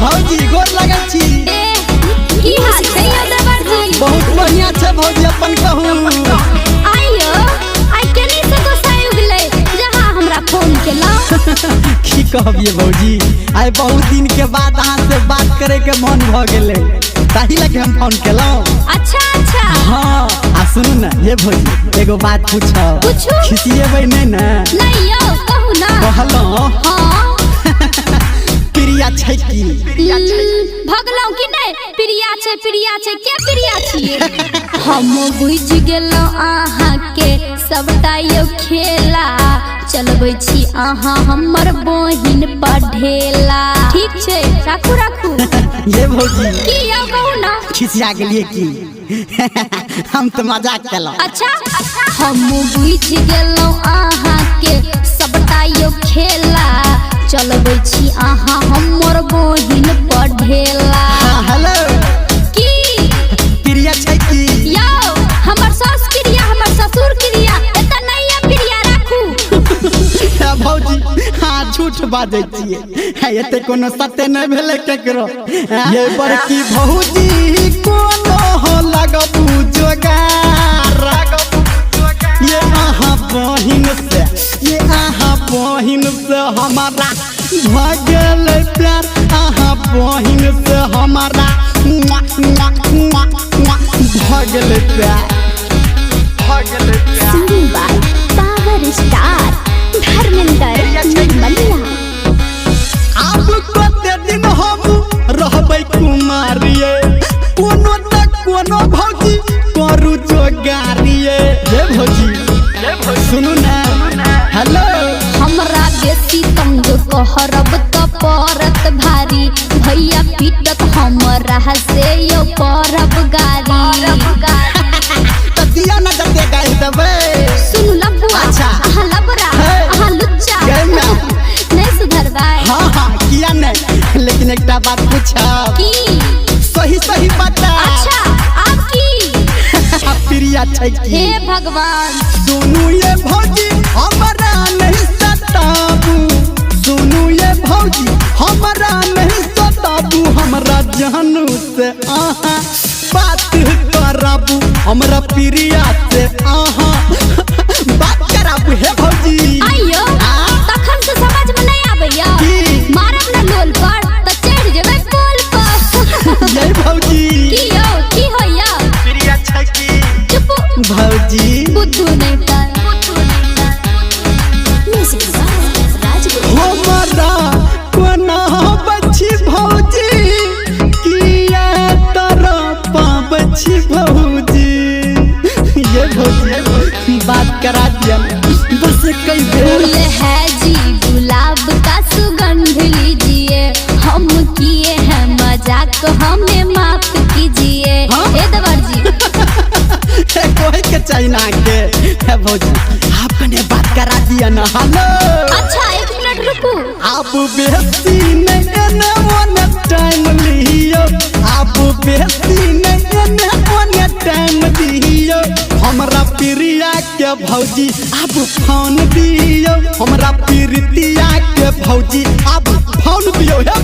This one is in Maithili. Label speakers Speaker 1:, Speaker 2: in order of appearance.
Speaker 1: भौजी गोर लगै छी।
Speaker 2: ए की हाल छै यौ देवर जी?
Speaker 1: बहुत बढ़िया छै भौजी, अपन कहू।
Speaker 2: आइयो आइ केनी से गोसाई उगलै जहाँ हमरा फोन केलहुँ।
Speaker 1: की कहबियै भौजी, आइ बहुत दिन के बाद अहाँ से बात करे के मन भ गेलै, ताही लए के हम फोन केलहुँ।
Speaker 2: अच्छा अच्छा।
Speaker 1: हाँ आ सुनू ने ये भौजी, एगो बात पूछब।
Speaker 2: पूछू।
Speaker 1: खिसिएबै नहि ने?
Speaker 2: नहीं यौ कहू ना।
Speaker 1: कहलहुँ।
Speaker 2: हाँ।
Speaker 1: प्रिया छै की?
Speaker 2: भगलहुँ कि नहि? प्रिया छै प्रिया छै, के प्रिया छियै? हम बुझि गेलहुँ अहाँके सबटा यौ खेला, चलबै छी अहाँ हमर बहिन पढ़ेला। ठीक छै राखू राखू।
Speaker 1: ये भौजी
Speaker 2: की यौ कहू ना।
Speaker 1: खिसिया गेलियै की? हम तऽ मजाक केलहुँ।
Speaker 2: अच्छा हम बुझि गेलहुँ अहाँके सबटा यौ खेला, चलबै छी अहाँ हमर बहिन पढ़ेला।
Speaker 1: हाँ हेलो।
Speaker 2: की
Speaker 1: प्रिया छै की?
Speaker 2: यौ हमर सास क्रिया हमर ससुर क्रिया, एतऽ नहीं है प्रिया, राखू।
Speaker 1: भौजी हाँ झूठ बाजै छियै, एते कोनो सत्य नहि भेलै केकरो। ये बड़की भौजी कोनो हो लगबू जोगार, ये अहाँ बहिन से, ये अहाँ बहिन से हमारा भऽ गेलै प्यार, अहाँ बहिन से हमारा भऽ गेलै प्यार, भऽ गेलै प्यार।
Speaker 2: Singing by power star Dharmendra Nirmaliya.
Speaker 1: आब कते दिन हम रहबै कुमारिये, कोनो त कोनो भौजी करू जोगारिये। ये भौजी सुनू ना। हेलो।
Speaker 2: हमरा बेसी तंग कहरब त परत भारी, भैया पीटत हमरा से यौ परब गारी।
Speaker 1: त दिया ना जते गारि देबै।
Speaker 2: सुनू लबुआ।
Speaker 1: अच्छा।
Speaker 2: अहाँ लबरा।
Speaker 1: हे।
Speaker 2: अहाँ लुच्चा।
Speaker 1: गै माय।
Speaker 2: नहीं सुधरबै?
Speaker 1: हाँ हाँ किया नहीं, लेकिन एकटा बात पूछब।
Speaker 2: की?
Speaker 1: सही सही बता।
Speaker 2: अच्छा आब की?
Speaker 1: प्रिया छै की?
Speaker 2: हे भगवान।
Speaker 1: सुनू ये भौजी हमरा नहीं सताबू, सुनू ये भौजी हमरा नहीं सताबू, हमरा जानू से अहाँ बात कराबू, हमरा प्रिया से अहाँ बात कराबू। हे भौजी।
Speaker 2: आइयो तखन से समझ में नहीं आबैया।
Speaker 1: की?
Speaker 2: मारब ना लोल पर त चढ़ जेबै पोल पर।
Speaker 1: ये भौजी।
Speaker 2: की यौ की होइया?
Speaker 1: प्रिया छै की?
Speaker 2: चुप।
Speaker 1: भौजी।
Speaker 2: बुद्धू नहीं त।
Speaker 1: हमरा कोना बची भौजी, किया तरफ बची भौजी। ये भौजी बात करा दिया बस कई बेर।
Speaker 2: फूल है जी गुलाब का सुगंध लीजिए, हम किए हैं मजाक हमें माफ कीजिए।
Speaker 1: हाँ?
Speaker 2: हे देवर जी।
Speaker 1: कोई के चाहिए ना के। हे भौजी आप कने बात करा दिया ना। हेलो।
Speaker 2: अच्छा एक मिनट रुकू।
Speaker 1: आप बेसी नहीं एने ओने टाइम लियो, आप बेसी नहीं एने ओने टाइम दियो, हमरा प्रिया के भौजी आप फोन दियो, हमरा प्रीतिया के भौजी आप फोन दियो। हे